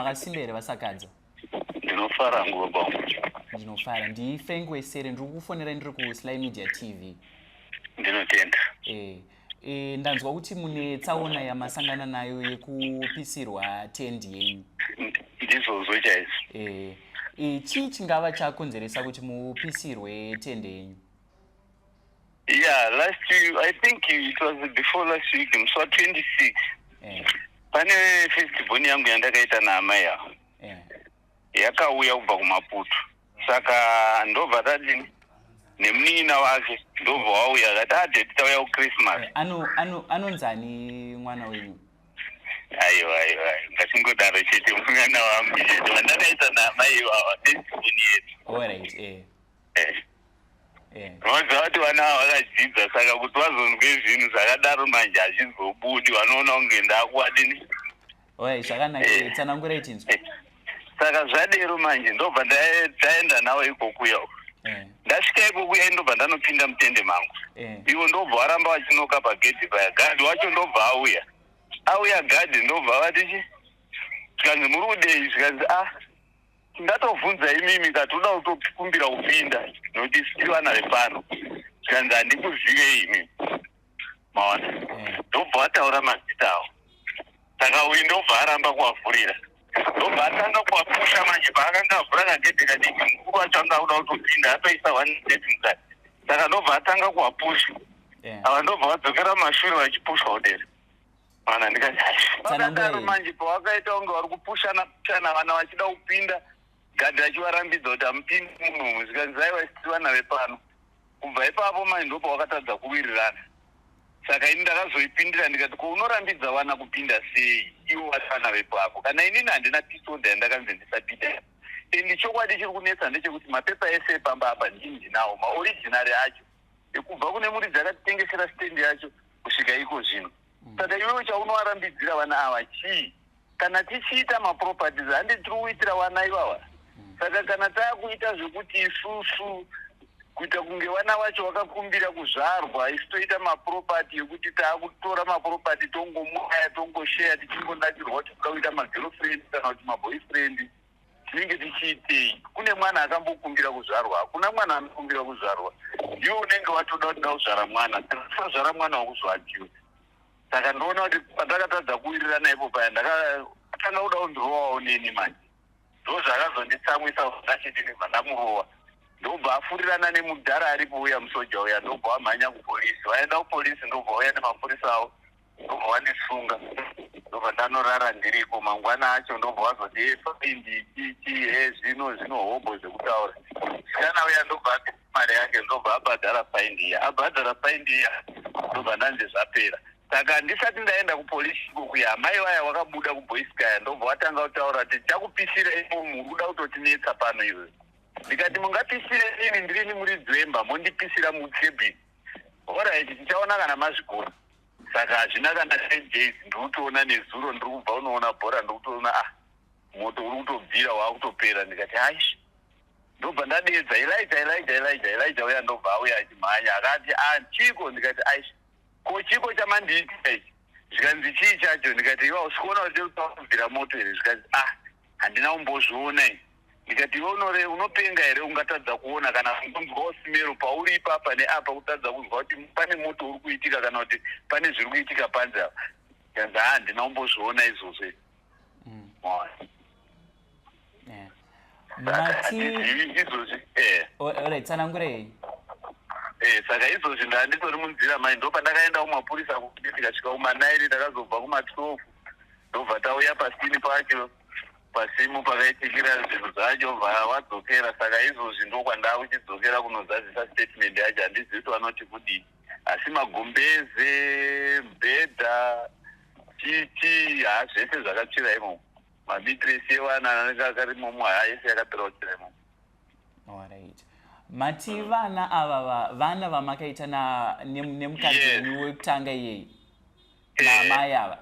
Makasimba here, VaSakadza? Ndinofara hangu, baba wangu. Ndinofara. NdiFrank Wesere, ndiri kufonera ndiri kuSly Media TV. Ndinotenda. Ndanzwa kuti mune tsaona yamasangana nayo yekupisirwa tendi yenyu. Ndizvozvo chaizvo. Chii chingava chakonzeresa kuti mupisirwe tende yenyu? Yeah, last week, I think it was before last week, musi wa26, pane firstborn yangu yandakaita naamai ava. Yakauya kubva kuMaputo, saka ndobva tadini nemunin'ina wake, ndobva wauya akati, "Adaddy, tauya kuChristmas." Anonzani mwana wenyu? Aiwa, aiwa, ngatingodaro chete, mwana wangu chete wandakaita naamai ivava, firstborn yedu. Alright. Unoziva kuti vana ava vakadzidza, saka kuti vazonzwe zvinhu zvakadaro manje hazvizobudi, vanoona kunge ndakuwadini. Alright, zvakanaka. Tsanangurai tinzwa. Saka zvadero manje, ndobva taenda nawo ikokuya uko. Ndasvika ikokuya, ndobva ndanopinda mutende mangu. Ivo ndobva varamba vachinoka pagedhi paya. Gadhi wacho ndobva auya. Auya gadhi, ndobva vati chi, zvikanzi, "Muri kudei?" Zvikanzi, "A, ndatovhunza imimi, katoda kutokumbira kupinda nokuti tiri vana vepano." Zvikanzi, "Handikuzivei imimi." Maona? Ndobva vataura mazita avo. Saka uyu ndobva aramba kuvavhurira, ndobva atanga kuvapusha. Manje paakanga avhura kagedhe kadiki, mukuru wacho anga akuda kutopinda, atoisa one step mukati, saka ndobva atanga kuvapusha. Ava ndobva vadzokera mumashure vachipushwa kudera. Mana ndikati, Tsanangurai. vakadaro manje pavakaita kunge vari kupushana pushana, vana vachida kupinda, gadhi achivarambidza kuti hamupindi munhu. Zvikanzi, "Aiwa, isi vana vepano." Kubva ipapo manje ndopavakatadza kuwirirana. Saka ini ndakazoipindira, ndikati, "Ko unorambidza vana kupinda sei ivo vari vana vepapo? Kana inini handina peace order yandakanzi ndisapinda." And chokwadi chiri kunetsa ndechekuti mapepa ese epamba apa ndini ndinawo, maoriginal acho, ekubva kune muridzi akatitengesera stendi yacho kusvika iko zvino. Saka iwewe chaunovarambidzira vana ava chii? Kana tichiita maproperties, handi tiri kuitira vana ivava? Saka kana taakuita zvekuti isusu kuita kunge vana vacho vakakumbira kuzvarwa, isu toita maproperty ekuti taakutora maproperty, tongomwaya, tongosheya, tichingonakirwa kuti toda kuita magirlfriend kana kuti maboyfriend, tinenge tichiitei? Kune mwana akambokumbira kuzvarwa? Hakuna mwana anokumbira kuzvarwa. Ndiwe unenge watoda kuti da kuzvara mwana. Kana usazvara mwana wokuzvadziwa. Saka ndoona kuti pandakatadza kuwirirana ipo paya, ndakatanga kuda kundirowawo neni. Manje ndo zvakazonditsamwisa ndachiti ndibva ndamurova, ndobva afurirana nemudhara aripo uya, musoja uya, ndobva wamhanya kupolisi. Vaenda kupolisi, ndobva uya nemapurisa avo, ndobva wandisunga, ndobva ndanorara ndiriko. Mangwana acho ndobva wazoti, "E, faindi chichi e zvino zvino hobho zvekutaura." Sikana uya ndobva api mari yake, ndobva abhadhara faindi iya. Abhadhara faindi iya, ndobva ndanzi zvapera. Saka ndisati ndaenda kupolisi ikokuya, amai vaya wakabuda kuboiskaya, ndobva watanga kutaura kuti, "Tichakupisira imomu, uri kuda kutotinetsa pano iwe." Ndikati, "Mungapisire ini ndirini muridzi wemba, mondipisira mucabin? Alright, tichaona kana mazvikora." Saka hazvina kana 10 days, ndiri kutoona nezuro ndiri kubva unoona bhora, ndiri kutoona, ah, moto uri kutobvira, waakutopera. Ndikati, "Aish." Ndobva ndadedza Elija, "Elija, Elija, Elija!" Uya ndobva auya achimhanya, akati, "A, chiko?" Ndikati, "Aish, ko chiko chamandiitira ichi?" Zvikanzi, "Chii chacho?" Ndikati, "Iwa usikuona kuti kubvira moto here?" Zvikanzi, "Ah, handina kumbozviona ini." Ndikati, "Iwe unore unopenga here? Ungatadza kuona kana kungonzwawo smell pauri ipapa neapa, kutadza kunzwa kuti pane moto uri kuitika kana kuti pane zviri kuitika panze apa?" Kanzi, "Ha, handina kumbozviona izvozvo." Maona? Saka Mati handizivi izvozvi. Alright, tsanangurei. Saka izvozvi ndanditori munzira mai, ndo pandakaenda kumapurisa kuti ndikasvika kuma9, ndakazobva kuma12, ndobva tauya pasini pacho, pasimu pakaitikira zvinhu zvacho, bva wadzokera. Saka izvozvi ndokwandakuchidzokera kunozadzisa statement yacho. Handizivi kuti vanoti kudii, asi magumbeze, bhedha, chiti, ha, zvese zvakatsvira imomo. Mamitiresi evana anenge akarimomo, ha, yese yakapera kutsvira imomo. Alright, mati vana ava vana vamakaita nemukadzi wenyu wekutanga iyeyi naamai ava?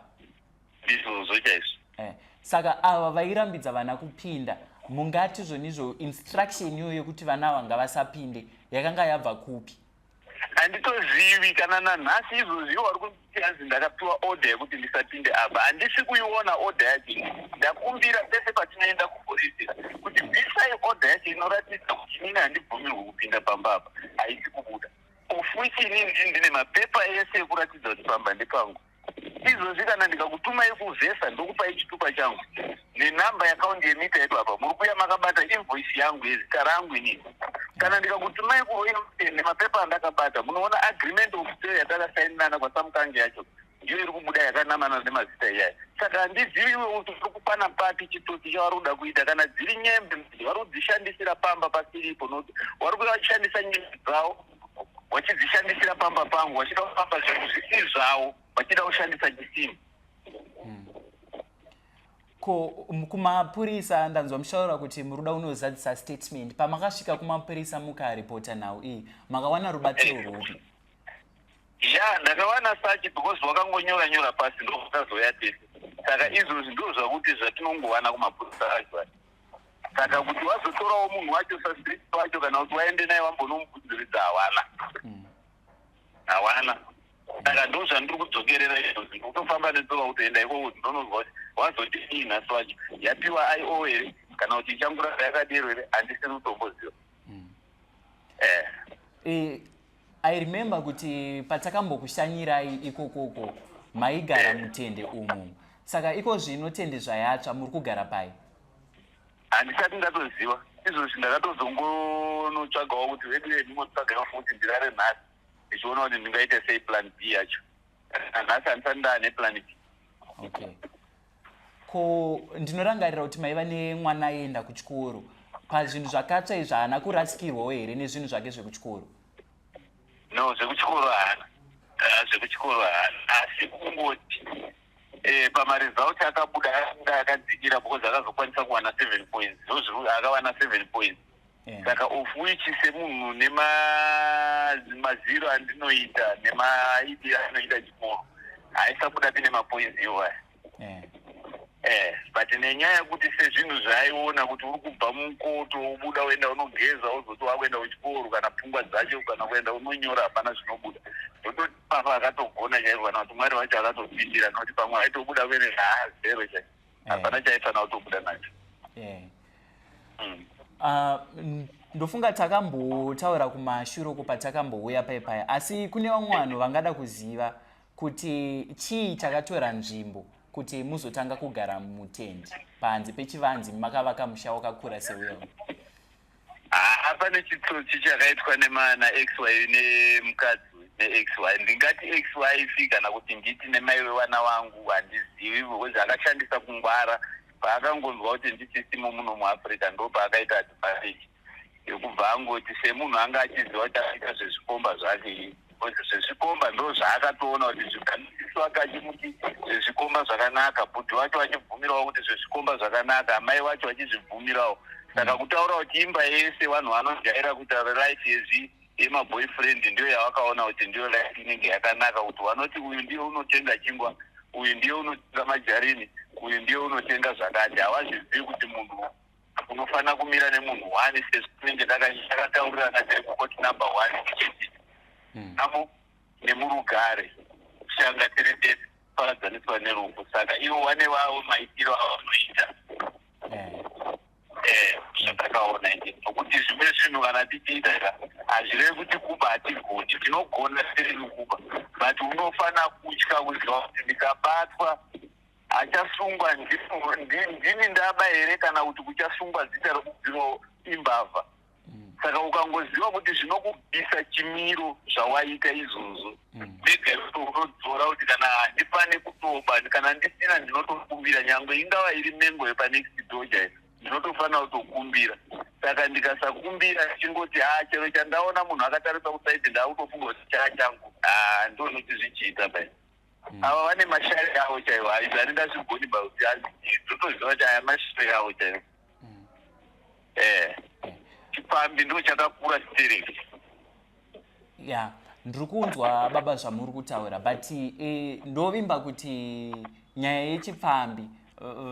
Ndizvozvo chaizvo. Saka ava vairambidza vana kupinda, mungati zvonizvo instruction iyoyo yekuti vana ava ngavasapinde yakanga yabva kupi? Handitozivi kana nanhasi. Izvozvi iwo vari kuti hanzi ndakapiwa order yekuti ndisapinde apa. Handisi kuiona order yacho. Ndakumbira pese patinoenda kupolisi kuti bvisai order yacho inoratidza kuti inini handibvumirwi kupinda pamba apa. Haisi kubuda, of which inini ndine mapepa ese ekuratidza kuti pamba ndepangu. Izvozvi kana ndikakutumai kuvhesa, ndokupai chitupa changu nenhamba yeakaunti yemita yedu. Apa muri kuuya makabata invoice yangu yezita rangu inini. Kana ndikakutumai kuroyal nemapepa andakabata, munoona agreement of sale yatakasainirana kwaSamukange yacho ndiyo iri kubuda yakanamana nemazita iyaya. Saka handizivi iwe kuti uri kupana papi chitsotsi chavari kuda kuita. Kana dziri nyembe, vari kudzishandisira pamba pasiripo, nokuti vari kuda vachishandisa nyembe dzavo, vachidzishandisira pamba pangu, vachida kufamba zvinhu zvisiri zvavo, vachida kushandisa chisimu. Ko kumapurisa, ndanzwa muchitaura kuti muri kuda kunozadzisa statement. Pamakasvika kumapurisa mukaripota nhau iyi, makawana rubatsiro rwupi? Ya, ndakawana search because wakangonyora nyora pasi, ndokutazoya tese. Saka izvozvi ndo zvakuti zvatinongowana kumapurisa acho. Saka kuti wazotorawo munhu wacho, suspect wacho, kana kuti waende naye wambonomubvunziridza, hawana. Hawana. Saka ndo zvandiri kudzokerera izvozvi, ndikutofamba netsoka kutoenda ikoko, ndonozwa kuti wazodii nhasi wacho, yapiwa IO here kana kuti ichanguramba yakadero here. Handisiri kutomboziva. I remember kuti patakambokushanyirai ikokoko maigara mutende umu. Saka iko zvino tende zvayatsva, muri kugara pai? Handisati ndatoziva. Izvozvi ndakatozongonotsvagawo kuti vedu ndingotsvagawo futi ndirare nhasi, ndichiona kuti ndingaita sei plan B yacho. Nhasi handisati ndaane plan B. Okay. Ko ndinorangarira kuti maiva nemwana aienda kuchikoro. Pazvinhu zvakatsva izvi, haana kurasikirwawo here nezvinhu zvake zvekuchikoro? No, zvekuchikoro haana. Zvekuchikoro haana, asi kungoti pamaresults akabuda, akabuda akadzikira because akazokwanisa kuwana 7 points. Ndozviri akawana 7 points. Saka of which semunhu nemaziro andinoita nemaidiro anoita chikoro, haisabuda pine mapoints iwaya. But nenyaya yekuti sezvinhu zvaaiona kuti uri kubva mukoto, ubuda uenda unogeza, wozoti wakuenda kuchikoro, kana pfungwa dzacho kana kuenda unonyora, hapana zvinobuda. Ndototi papa akatogona chaiko, kana kuti Mwari wacho akatopindira, nokuti pamwe aitobuda kuene haa zero chaiko, hapana chaifanira kutobuda nacho. Ah, ndofunga takambotaura kumashure uko patakambouya paipaya, asi kune vamwe vanhu vangada kuziva kuti chii chakatora nzvimbo kuti muzotanga kugara mutendi panze pechivanzi, makavaka musha wakakura seuyo. Haa, pane chitsotsi chakaitwa nemana ex-wife, nemukadzi ne-ex-wife. Ndingati ex-wife kana kuti nditi nemai vevana vangu, handizivi, because akashandisa kungwara. Paakangonzwa kuti ndisisimo muno muAfrica, ndo paakaita advantage yekubva angoti semunhu anga achiziva kuti akaita zvezvikomba zvake, because zvezvikomba ndo zvaakatoona kuti zvikanisiso wake achimuti zvezvikomba zvakanaka, bhudhi wacho achibvumirawo kuti zvezvikomba zvakanaka, amai vacho vachizvibvumirawo. Saka kutaura kuti imba yese vanhu vanojaira kuita life yezvi yemaboyfriend, ndiyo yavakaona kuti ndiyo life inenge yakanaka, kuti vanoti uyu ndiye unotenga chingwa, uyu ndiye unotenga majarini, uyu ndiye unotenga zvakati. Havazvizivi kuti munhu unofanira kumira nemunhu one, sezvinenge takataurirana tiri kukoti number one, tichiti amo nemurugare shanga tiri tese, paradzaniswa nerufu. Saka ivo vane vavo maitiro avanoita. Zvatakaona ine nokuti zvimwe zvinhu kana tichiita ka, hazvirevi kuti kuba hatigoni. Tinogona tiri kuba, but unofanira kutya kuziva kuti ndikabatwa achasungwa ndini ndaba here, kana kuti kuchasungwa zita rokudziro imbavha. Saka ukangoziva kuti zvinokubvisa chimiro zvawaita izvozvo, vega iwe unodzora kuti kana handifani kutoba, kana ndisina ndinotokumbira, nyangwe ingava iri mengo yepanext door chaiyo, ndinotofanira kutokumbira. Saka ndikasakumbira, chingoti ha, chero chandaona munhu akatarisa kuside, ndaakutofunga kuti chaa changu. Ha, ndonoti zvichiita bai ava vane mashari avo chaivo. Haizvi handingazvigoni ba kuti ndotoziva kuti aya mashari avo chaivo. Chipambi ndo chakakura chitereki. Ya, ndiri kunzwa baba zvamuri kutaura, but ndovimba kuti nyaya yechipfambi,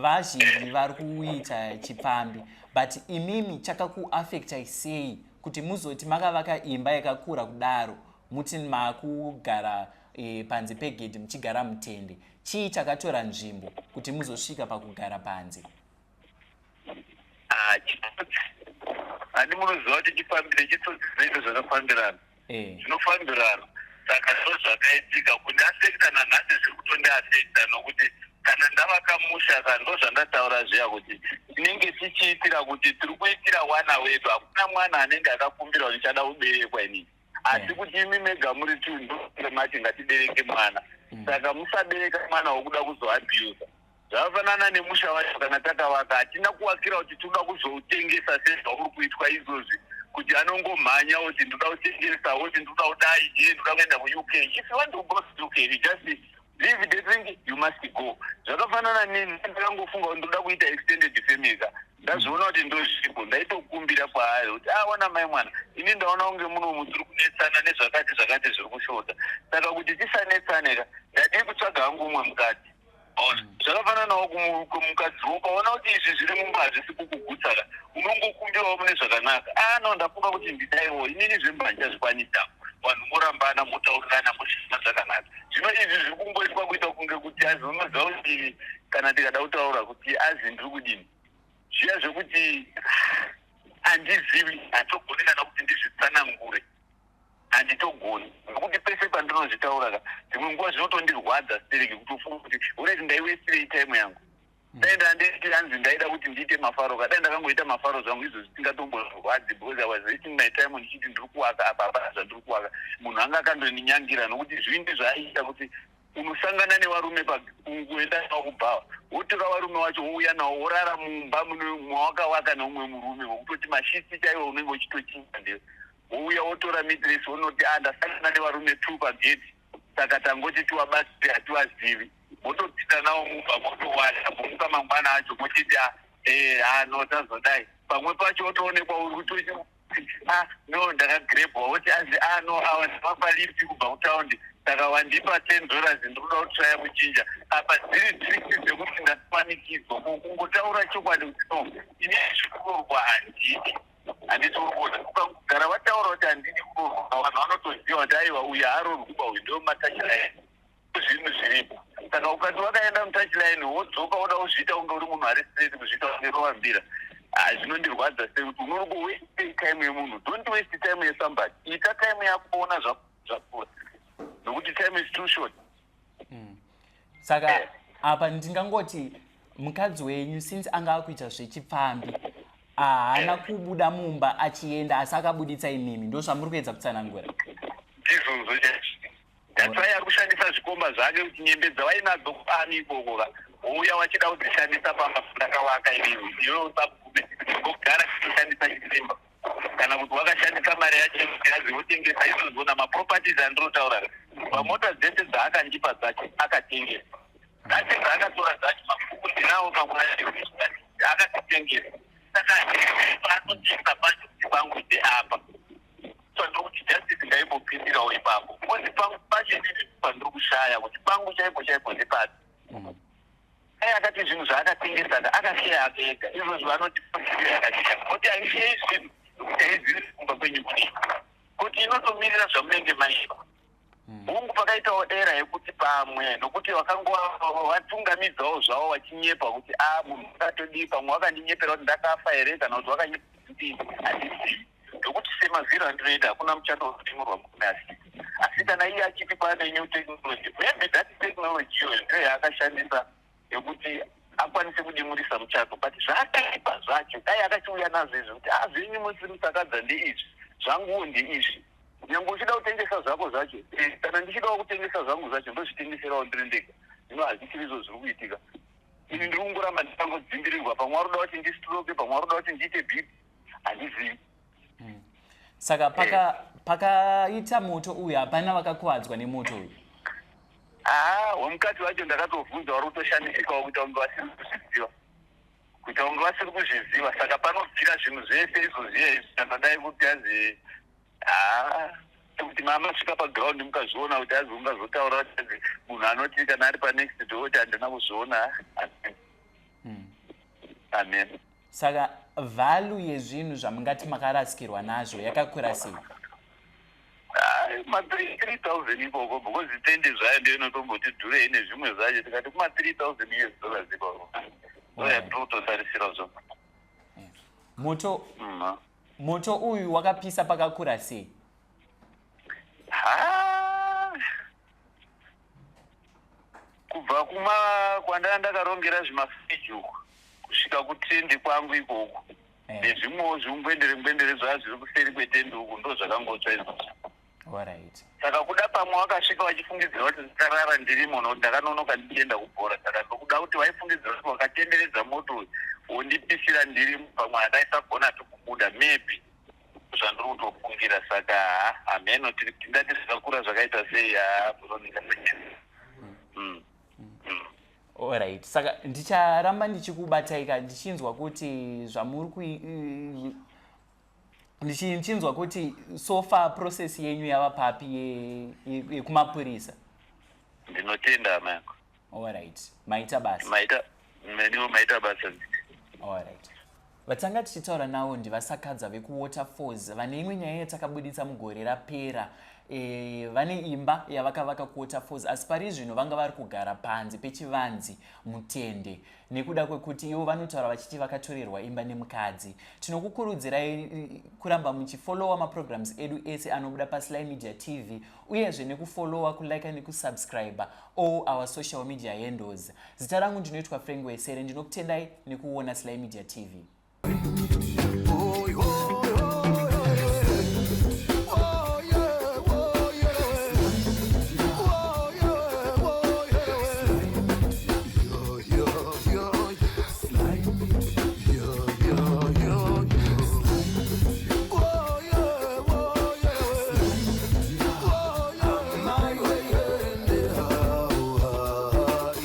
vazhinji vari kuita chipfambi, but imimi chakakuafectai sei kuti muzoti makavaka imba yakakura kudaro? Muti maakugara panze pegedhi, muchigara mutende. Chii chakatora nzvimbo kuti muzosvika pakugara panze? Ah, chitsotsi. Handi munoziva kuti chifambire, chitsotsi zvinoita zvakafambirana. Zvinofambirana. Saka ndo zvakaitika kundiafekta. Nanhasi zviri kutondiafekta, nokuti kana ndavaka musha ka, ndo zvandataura zviya kuti tinenge tichiitira kuti tiri kuitira wana wedu. Hakuna mwana anenge akakumbira kuti ndichada kuberekwa inini, asi kuti imi mega muri two ndomati ngatibereke mwana. Saka musabereka mwana wokuda kuzoabhusa. Zvakafanana nemusha wacho, kana takavaka, hatina kuvakira kuti tinoda kuzoutengesa sezvauri kuitwa izvozvi, kuti anongomhanya oti ndoda kutengesa, oti ndoda kudai, ye ndoda kuenda kuUK. If you want to go to UK, you just leave the thing, you must go. Zvakafanana neni, ndakangofunga kuti ndoda kuita extended family ka, ndazviona kuti ndozvipo. Ndaitokumbira kwaari kuti awana mai mwana, ini ndaona kunge munomu tiri kunetsana nezvakati zvakati, zviri kushota. Saka kuti tisanetsane ka, ndadii kutsvaga hangu umwe mukadzi. Zvakafananawo kumukadzi, ukaona kuti izvi zviri mumba hazvisi kukugutsa ka, unongokumbirawo mune zvakanaka. A no, ndafunga kuti ndidaiwo inini, zvemba handichazvikwanisa. Vanhu morambana, motaurirana, moshanda zvakanaka. Zvino izvi zviri kungoitwa kuita kunge kuti azi, unoziva kuti kana tikada kutaura kuti azi ndiri kudini, zviya zvekuti handizivi, hatogoni kana kuti ndizvitsanangure. Handitogoni, nokuti pese pandinozvitaura ka, dzimwe nguva zvinotondirwadza stereki, kutofunga kuti alright, ndaiwestirei time yangu? Dai ndanditi hanzi ndaida kuti ndiite mafaro ka, dai ndakangoita mafaro zvangu izvo zvisingatomborwadzi, because I was wasting my time ndichiti ndiri kuwaka apa, hapana zvandiri kuwaka. Munhu anga akandondinyangira, nokuti zvindi zvaaiita kuti unosangana nevarume pakungoenda navo kubhawa, wotora varume wacho, wouya nawo, worara mumba mawakawaka neumwe murume, wokutoti masheets chaiwo unenge uchitochinja ndewe. Wouya wotora mattress, wonoti, "A, ndasangana nevarume two pagate, saka tangoti tiwabatsire, hatiwazivi." Motopinda nawo mumba, motowasha, momuka mangwana acho mochiti, "A, ha, no, tazodai." Pamwe pacho wotoonekwa uri kutoti, "A, no, ndakagrebwa." Woti azi, "A, no, awa ndavapa lift kubva kutaundi, saka wandipa $10, ndikuda kutraya kuchinja." Apa dziri tricks dzekuti ndakwanikidzwa kungotaura chokwadi kuti no, ini zvikurorwa handidi. Handiti uri kuona, ukagara wataura kuti handidi kurorwa, vanhu vanotoziva kuti aiwa, uyu haarorwi kuba, uyu ndo matouchline, zvinhu zviripo. Saka ukati wakaenda mutouchline, wodzoka woda kuzviita kunge uri munhu ari straight, kuzviita kunge rovambira, zvinondirwadza sei kuti unori kuwaste time yemunhu. Don't waste time yesomebody. Ita time yako, ona zvakura, nokuti time is too short. Saka apa ndingangoti mukadzi wenyu, since anga akuita zvechipfambi, haana kubuda mumba achienda, asi akabuditsa imimi. Ndo zvamuri kuedza kutsanangura? Ndizvozvo chaizvo. That's why ari kushandisa zvikomba zvake, kuti nyembe dzavainadzo kuani ikoko ka, wouya wachida kudzishandisa pamba ndakawaka inini. Iwe usabvume ngogara kushandisa chisimba, kana kuti wakashandisa mari yacho azi wotengesa izvozvona maproperties andinotaura. Pamota dzese dzaakandipa dzacho akatengesa, dzacho dzaakatora dzacho, mabhuku ndinawo, pamwe akatitengesa. Saka paanotengesa pacho, kuti pangu ndeapa, ndokuti justice ngaimbopindirawo ipapo, because pangu pacho inini pandiri kushaya kuti pangu chaipo chaipo ndepapi. Ai akati zvinhu zvaakatengesa akasiya ake ega. Izvozvo vanoti akasiya kuti haisiyei zvinhu, nokuti haizivi kumba kwenyu kuti inotomirira zvamunenge maiva. Hungu, pakaitawo era yekuti pamwe nokuti vakangovatungamidzawo zvavo vachinyepa kuti a, munhu akatodii, pamwe vakandinyepera kuti ndakafa here, kana kuti vakanyepaa, handizivi, nokuti semaziro andinoita hakuna muchato wakatimurwa murume asipo. Asi kana iye achiti kwaane new technology, maybe that technology iyoyo ndiyo yaakashandisa yekuti akwanise kudimurisa muchato. But zvaakaipa zvacho, dai akachiuya nazvo izvi kuti a, zvenyu musiri musakadza ndeizvi, zvanguwo ndeizvi. Nyange uchida kutengesa zvako zvacho, kana ndichidawo kutengesa zvangu zvacho, ndozvitengeserawo ndiri ndega. Zvino hazvisiri izvo zviri kuitika. Ini ndiri kungoramba ndikangodzimbirirwa. Pamwe vari kuda kuti ndistroke, pamwe vari kuda kuti ndiite BP, handizivi. Saka pakaita moto uyu, hapana vakakuvadzwa nemoto uyu? Haa, wemukati wacho ndakatovhunza, vari kutoshamisikawo kuita kunge vasiri kuzviziva, kuita kunge vasiri kuzviziva. Saka panobvira zvinhu zvese izvozviya izvi, kana dai kuti azi, haa, kuti mamasvika paground mukazviona, kuti azi ungazotaura kuti azi munhu anoti kana ari panext door kuti handina kuzviona. Amen. Amen. Saka value yezvinhu zvamungati makarasikirwa nazvo yakakura sei? Ma 3000 ikoko, because tende zvayo ndiyo inotomboti dhurei nezvimwe zvacho. Tikati kuma 3000 US dollars ikoko ndo yatiri kutotarisira zvo. Moto moto uyu wakapisa pakakura sei? Ha, kubva kuma kwandanga ndakarongera zvimafriji uku kusvika kutende kwangu ikoko nezvimwewo zvingwendere ngwendere zvaa zviri kuseri kwetende uku, ndo zvakangotsva izvozvo. Saka kuda pamwe wakasvika vachifungidzira kuti ndikarara ndirimo, nokuti ndakanonoka ndichienda kubhora. Saka ndokuda kuti vaifungidzira kuti wakatenderedza moto uyu wondipisira ndirimo, pamwe handaisagona tokubuda, maybe zvandiri kutofungira. Saka ha, hameno tingati zvakakura zvakaita sei. Ha, Veronica. Alright, saka ndicharamba ndichikubataika ndichinzwa kuti zvamuri ndichinzwa kuti so far process yenyu yava papi yekumapurisa. Ndinotenda, hama yangu. Alright, maita basa. Maita neniwo, maita basa. Alright, vatanga tichitaura navo ndiVaSakadza vekuWaterfalls, vane imwe nyaya yatakabuditsa mugore rapera. Vane imba yavakavaka kuWaterfalls, asi pari zvino vanga vari kugara panze pechivanzi mutende nekuda kwekuti ivo vanotaura vachiti vakatorerwa imba nemukadzi. Tinokukurudzirai kuramba muchifollowa maprograms edu ese anobuda paSly Media TV, uyezve nekufollowa, kulika nekusubscribe all our social media handles. Zita rangu ndinoitwa Frank Wesere. Ndinokutendai nekuona Sly Media TV. Oh, oh, oh, yeah, oh, yeah. Oh, yeah, oh, yeah. Yeah. Yeah. Oh, yeah. Oh, yeah. My way,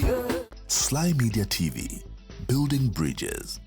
yeah. Sly Media TV, building bridges.